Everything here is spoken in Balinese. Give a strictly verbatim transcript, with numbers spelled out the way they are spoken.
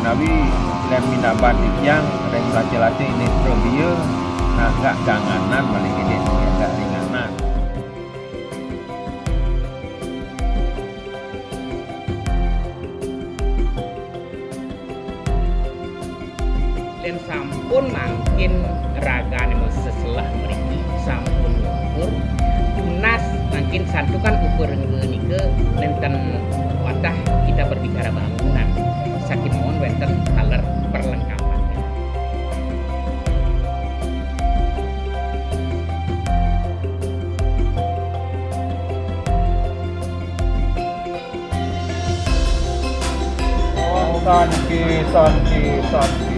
Tapi lem minabat titiang, ring lacur-lacur indik probiya, nah, agak ganganan malih indik, agak ringanan. Yen sampun mangkin ragane maseselah mriki, sampun ngukur, tunas mangkin santukan ukur nika nenten watah kita berbicara bangunan. Sakemawon wenten taler perlengkapan. Santi, santi, santi.